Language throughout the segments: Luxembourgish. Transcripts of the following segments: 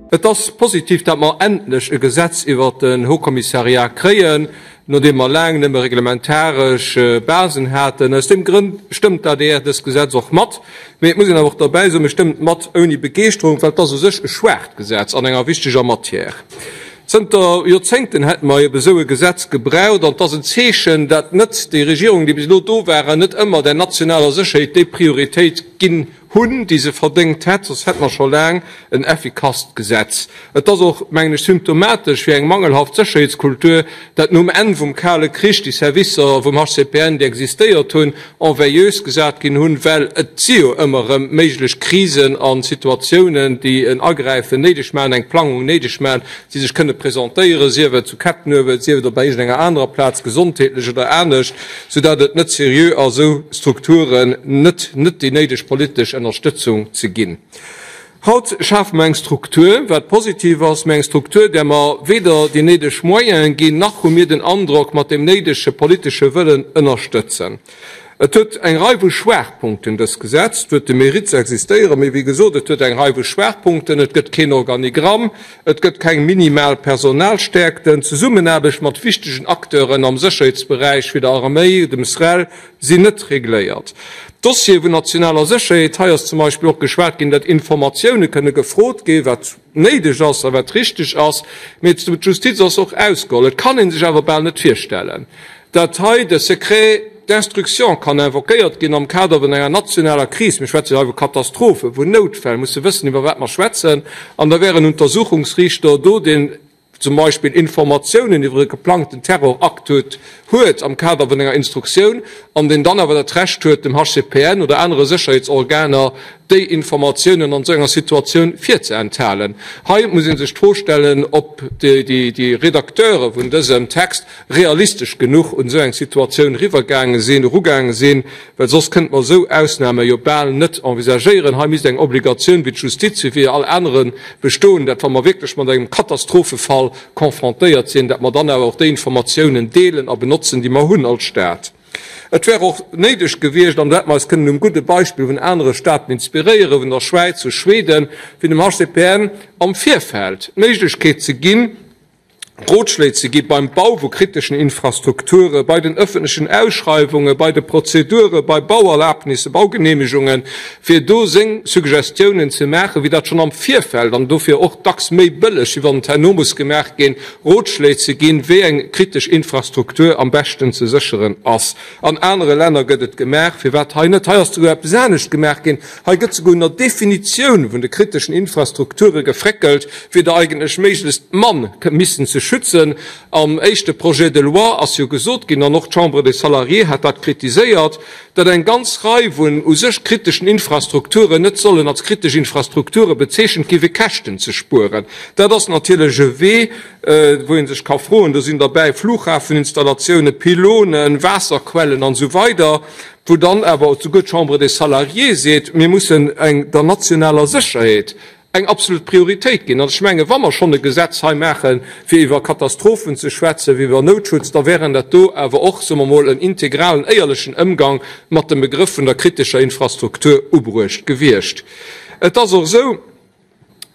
Et ass positiv, datt mer endlech e Gesetz iwwert den Haut-Commissariat kréien, nodeem mer laang nëmme reglementaresch Basen haten. Aus deem Grënn stëmmt d'ADR dëst Gesetz och mat. Mee et muss een awer och derbäi soen, mir stëmmen et mat ouni Begeeschterung, well et ass u sech e schwaacht Gesetz an enger wichteger Matière. Zënter Joerzéngten hätte mer ebe esou e Gesetz gebraucht an et ass en Zeechen, dat net déi Regierungen, déi bis elo do waren, net ëmmer der nationaler Sécherheet déi Prioritéit ginn hunn, déi se verdéngt hätt, soss hätt mer scho laang en effikasst Gesetz. Et ass och, mengen ech, symptomatesch fir eng mangelhaft Sécherheetskultur, dat nom Enn vum Kale Krich déi Servicer vum HCPN, déi existéiert hunn, en veilleuse gesat ginn hunn, well et si jo ëmmer erëm méiglech Krisen a Situatiounen, déi en Agräifen néideg maachen, eng Plangung néideg maachen, déi sech kënne presentéieren, sief et zu Kettenuewel, sief et op iergendenger anerer Plaz, gesondheetlech oder anescht. Soudatt et net seriö ass, esou Strukturen net net déi néideg politesch Ennerstëtzung ze ginn. Haut schafe mer eng Struktur, wat positiv ass, mä eng Struktur, där mer weder déi néideg Moyene ginn, nach hu mir den Androck, mat deem néidege politesche Wëllen ënnerstëtzen. Et huet eng Rei vu Schwaachpunkten, dëst Gesetz. Et huet de Mérite ze existéieren, mee wéi gesot, et huet eng Rei vu Schwaachpunkten. Et gëtt keen Organigramm, Et gëtt keng minimal Personalstäerkten. D'Zesummenaarbecht mat wichtegen Acteuren am Sécherheetsberäich, wéi der Arméi, dem SREL, sinn net regléiert. D'Dossiere vun nationaler Sécherheet, hei ass zum Beispill och geschwat ginn, datt Informatioune kënne gefrot ginn, wat néideg ass a wat richteg ass, mee d'Justiz ass och ausgeholl. Et kann ee sech awer bal net virstellen, datt hei de Secret d'instruction kann invoquéiert ginn am Kader vun enger nationaler Kris, mir schwätze jo hei vu Katastrophen, vun Noutfäll, musse wëssen, iwwer wat mer schwätzen, an da wär en Untersuchungsriichter do, deen zum Beispill Informatiounen iwwer e geplangten Terrorakt huet, huet am Kader vun enger Instruktioun, an deen dann awer dat Recht huet, dem HCPN oder anere Sécherheetsorganer déi Informatiounen an esou enger Situatioun virzeenthalen. Hei muss ee sech d'Fro stellen, ob déi Redacteure vun dësem Text realistesch genuch un esou eng Situatioun eriwwergaange sinn, erugaange sinn, well soss kënnte mer esou Ausnahme jo bal net envisagéieren. Hei misst eng Obligatioun wéi d'Justiz, wéi fir all anere bestoen, dat wa mer wierklech mat engem Katastrophefall confrontéiert sinn, dat mer dann awer och déi Informatiounen deelen a benotzen, déi mer hunn als Stat. Et wär och néideg gewiescht, an do hätte mer eis kënnen um gudde Beispill vun anere Staten inspiréieren, vun der Schwäiz, vu Schweden, fir dem HCPN am Virfeld d'Méiglechkeet ze ginn, Rotschléi ze gi beim Bau vu kriteschen Infrastrukture, bei den ëffentlechen Ausschreiwunge, bei de Prozedure bei Bauerlabnissen, Baugeneemegungen, fir do seng Suggestiounen ze maachen, wéi dat schonn am Virfeld, an dofir och dacks méi bëlleg, wéi wann et herno muss gemaach ginn, Rotschléi ze ginn, wéi eng kritesch Infrastruktur am beschten ze sécheren ass. An anere Länner gëtt et gemaach, firwat hei net? Hei ass souguer eppes anescht gemaach ginn, hei gëtt souguer un der Definitioun vun de kriteschen Infrastrukture gefréckelt, fir der eigentlech méiglechst mann missen ze schützen. Am éischte Projet de loi ass jo gesot ginn, an och d'Chambre des Salariés hat dat kritiséiert, datt eng ganz Rei vun u sech kriteschen Infrastrukturen net sollen als kritesch Infrastrukture bezeechent gi fir Käschten ze spueren. Dat ass natierlech e Wee, wou ee sech ka froen, do sinn derbäi Flughafeninstallatiounen, Pylonen, Waasserquellen an esou weider, wou dann awer souguer d'Chambre des Salariés seet, mir mussen eng der nationaler Sécherheet eng absolut Prioritéit ginn. An ech mengen, wa mer schonn e Gesetz hei maachen, fir iwwer Katastrophen ze schwätzen, fir iwwer Noutschutz, da wären dat do awer och, soe mer emol, en integralen, éierlechen Ëmgang mat dem Begrëff vun der kritescher Infrastruktur ubruecht gewiescht. Et ass och esou,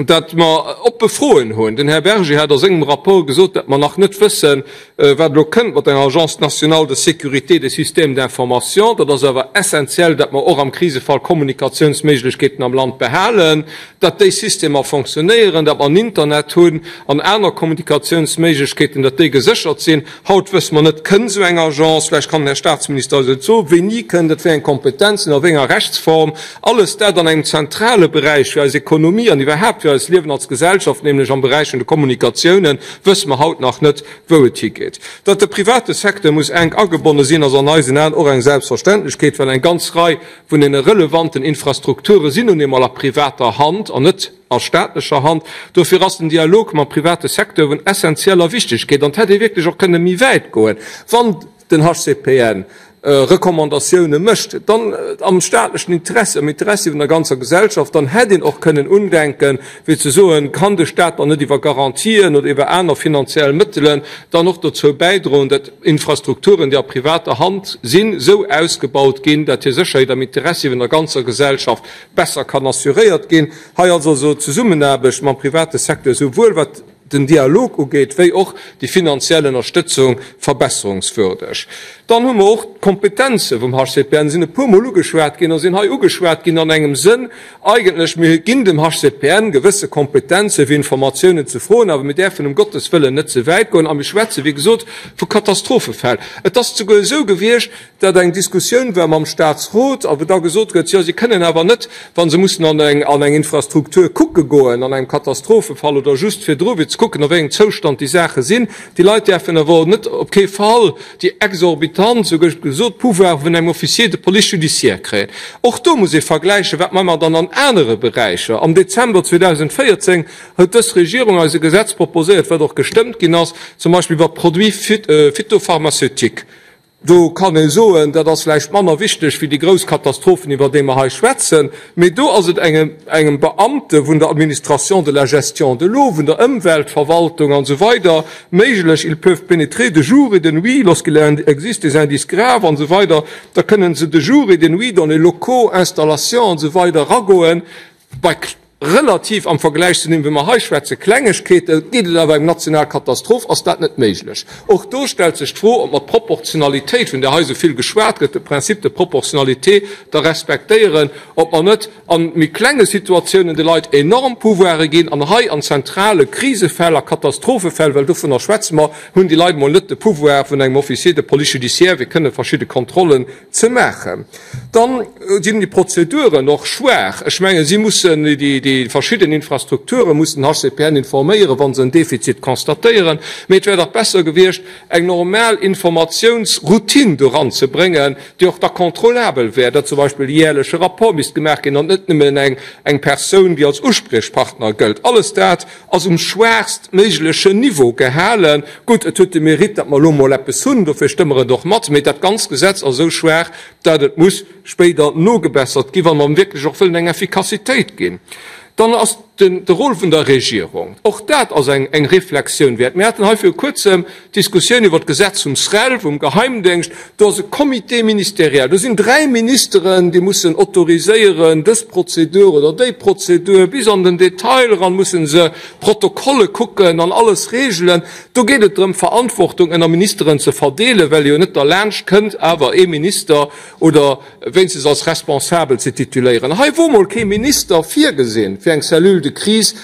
datt mer oppe Froen hunn. Den Här Berger hat a sengem Rapport gesot, datt mer nach net wëssen, wat elo kënnt mat enger Agence nationale de sécurité des systèmes d'information. Dat ass awer essenziell, datt mer och am Krisefall Kommunikationsméiglechkeeten am Land behalen, datt déi Systemer fonctionnéieren, datt mer en Internet hunn an aner Kommunikationsméiglechkeeten, datt déi geséchert sinn. Haut wësse mer net, Kënnt esou eng Agence? Vläicht kann den Här Statsminister eis et soen, wéini kënnt et, wéi eng Kompetenzen, a wéi enger Rechtsform. Alles dat an engem zentrale Beräich fir eis Ekonomie an iwwerhaapt fir eist Liewen als Gesellschaft, nämlech am Beräich vun de Kommunikatiounen, wësse mer haut nach net, wou et higeet. Datt de private Secteur muss enk agebonne sinn, ass an eisen Aen och eng Selbstverständlechkeet, well eng ganz Rei vun deene relevanten Infrastrukture sinn nun eemol a privater Hand an net a staatlecher Hand. Dofir ass den Dialog mam private Secteur vun essentieller Wichtigkeet. An et hätt ee wierklech och kënne méi wäit goen, wann den HCPN. Recommandatioune mécht, dann am staatlechen Interessi, am Interessi vun der ganzer Gesellschaft, dann hätt een och kënnen undenken, fir ze soen, kann de Stat dann net iwwer Garantien oder iwwer aner finanziell Mëttelen dann och dozou bäidroen, datt Infrastrukturen, déi a privater Hand sinn, esou ausgebaut ginn, datt hir Sécherheet am Interessi vun der ganzer Gesellschaft besser kann assuréiert ginn. Hei ass also d'Zesummenaarbecht mam private Secteur souwuel wat den Dialog ugeet, wéi och déi finanziell Ënnerstëtzung verbesserungswürdeg. Dann hu mer och d'Kompetenze vum HCPN, sinn e puermol ugeschwat ginn a sinn hei ugeschwat ginn an engem Sënn eigentlech, mir ginn dem HCPN gewësse Kompetenze fir Informatiounen ze froen, awer mir däerfen um Gottes Wëllen net ze wäit goen a mir schwätze wéi gesot vu Katastrophefäll. Et ass souguer esou gewiescht, dat eng Diskussioun war mam Statsrot a wou da gesot gëtt, jo si kënnen awer net, wa se mussen an eng an eng Infrastruktur kucke goen an engem Katastrophefall oder just virdru fir ze kucken a wéi engem Zoustand déi Saache sinn, déi Leit däerfen awer net op kee Fall déi exorbitant, sou gëtt gesot, Pouvoire vun engem Officier de police judiciaire kréien. Och do muss ee vergläichen, wat maache mer dann an anere Beräicher. Am Dezember 2014 huet dës Regierung eis e Gesetz proposéiert, wat och gestëmmt ginn ass, zum Beispill iwwer d'Produits phytopharmaceutiques. Do kann ee soen, dat ass vläicht manner wichteg wéi déi grouss Katastrophen, iwwer déi mer hei schwätzen, mee do ass et engem, engem Beamte vun der Administration de la gestion de l'eau, vun der Ëmweltverwaltung an esou weider méiglech, ils peuvent pénétrer de jour et de nuit lorsqu'il existe des indices graves an esou weider, da kënnen se de jour et de nuit dans les locaux, installations an esou weider eragoen. Bei relativ, am Vergläich zu deem, wéi mer hei schwätzen, Klengegkeete geet et awer eng national Katastroph, ass dat net méiglech. Och do stellt sech d'Fro, ob mer d'Proportionalitéit, vun där hei esou vill geschwat gëtt, de Principe de proportionnalité da respektéieren, ob mer net a méi klenge Situatiounen de Leit enorm Pouvoire ginn an hei an zentrale Krisefäll a Katastrophefäll, well dovunner schwätze mer, hunn déi Leit emol net de Pouvoir vun engem Officier de police judiciaire, fir kënne verschidde Kontrollen ze maachen. Dann sinn déi Prozeduren och schwaach. Ech mengen, si mussen déi verschidden Infrastrukture mussen den HCPN informéieren, wa se en Defizit constatéieren. Mee et wär dach besser gewiescht, eng normal Informatiounsroutine doran ze bréngen, déi och da contrôlabel wär, datt zum Beispill e jährleche Rapport misst gemaach ginn an net nëmmen eng Persoun, déi als Uspriechpartner gëllt. Alles dat ass um schwaachst méiglechen Niveau gehalen. Gutt, et huet de Mérite, datt mer elo emol eppes hunn, dofir stëmme mer et och mat, mee dat ganzt Gesetz ass esou schwaach, datt et muss spéider nogebessert ginn, wa mer wierklech och wëllen eng Effikassitéit ginn. Dann ass de Rôle vun der Regierung, och dat ass eng Reflexioun wäert. Mir haten hei viru Kuerzem d'Diskussioun iwwert d'Gesetz vum SREL, vum Geheimdéngscht. Do ass e Comité ministériel, do sinn 3 Ministeren, déi mussen autoriséieren, dës Prozedur oder déi Prozedur, bis an den Detail eran musse se Protokolle kucken an alles regelen. Do geet et drëm, Verantwortung ënner Ministeren ze verdeelen, well jo net derlaanscht kënnt, awer ee Minister oder wéinstens als responsabel ze tituléieren. Hei wor mol kee Minister virgesinn, fir eng Cellule de crise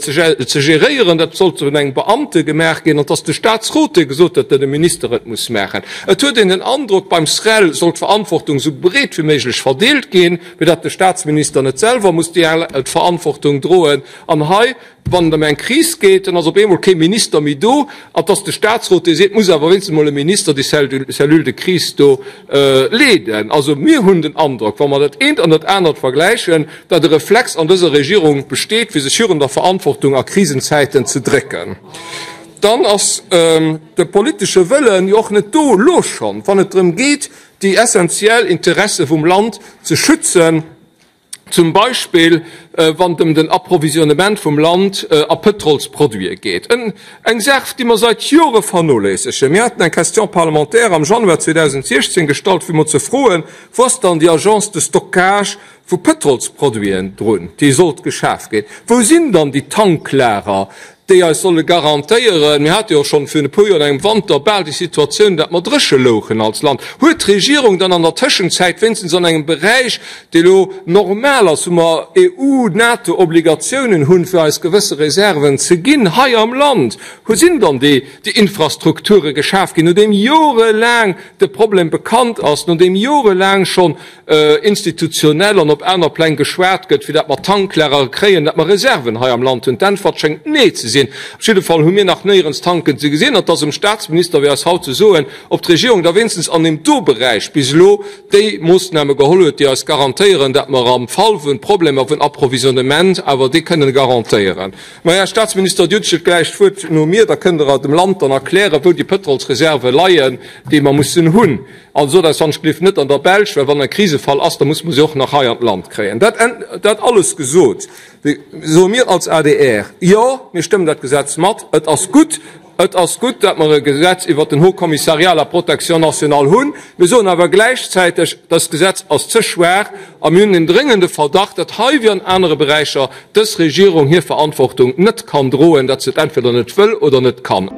ze geréieren. Dat sollt vun engem Beamte gemaach ginn, an et ass de Statsrot, dee gesot huet, datt e Minister et muss maachen. Et huet een den Androck, beim SREL soll d'Verantwortung esou breet wéi méiglech verdeelt ginn, fir datt de Statsminister net selwer muss déi Verantwortung droen. An hei Wann et ëm eng Kris geet, dann ass op eemol kee Minister méi do, an et ass de Statsrot, dee seet, et muss awer wéinstens emol e Minister déi Cellule de crise do leeden. Also mir hunn den Androck, wa mer dat eent an dat anert vergläichen, datt e Reflex an dëser Regierung besteet, fir sech virun der Verantwortung a Krisenzäiten ze drécken. Dann ass de politesche Wëllen jo och net do, elo schonn, wann et drëm geet, déi essenziell Interesse vum Land ze schützen, zum Beispill wann et ëm den Approvisionnement vum Land a Pëtrolsproduite geet, eng Saach, déi mer seit Jore vernoléissegen. Mir haten eng Question parlementaire am Januar 2016 gestallt, fir emol ze froen, Wou ass dann déi Agence de stockage vu Pëtrolsproduiten drun, déi sollt geschaf ginn? Wou sinn dann déi Tanklager, déi eis solle garantéieren, mir hate jo och schonn virun e puer Joer an engem Wanter bal déi Situatioun, datt mer dréche louchen als Land, huet d'Regierung dann an der Tëschenzäit wéinstens an engem Beräich, dee lo normal ass, wou mer EU-, NATO-Obligatiounen hunn, fir eis gewësse Reserven ze ginn hei am Land, wou sinn dann déi Infrastrukture geschaf ginn, nodeem jorelaang de Problem bekannt ass, nodeem jorelaang schonn institutionell an op aner Pläng geschwat gëtt, fir dat mer Tanklager kréien, dat mer Reserven hei am Land hunn? D'Äntwert schéngt Nee ze sinn. gesinn. Op jidde Fall hu mir nach néierens Tanken ze gesinn. An et ass um Statsminister fir eis haut ze soen, ob d'Regierung da wéinstens an deem do Beräich bis elo déi Moossname geholl huet, déi eis garantéieren, datt mer am Fall vun Problemer vun Approvisionnement awer déi kënnen garantéieren. Mä, Här Statsminister, Dir hutt et gläich d'Wuert no mir, da kënnt Der dem Land dann erklären, wou déi Pëtrolsreserve leien, déi mer mussen hunn. Also sot eis wann ech gelift net an der Belsch, well wann e Krisefall ass, da musse mer se och nach hei an d'Land kréien. Dat, dat alles gesot, soe mir als adr, Jo, mir stëmmen dat Gesetz mat. Et ass gutt, et ass gutt, datt mer e Gesetz iwwert den Haut Commissariat à la protection nationale hunn. Mir soen awer gläichzäiteg, Dëst Gesetz ass ze schwaach a mir hunn den dréngende Verdacht, datt hei wéi an anere Beräicher dës Regierung hir Verantwortung net kann droen, datt se et entweder net wëll oder net kann.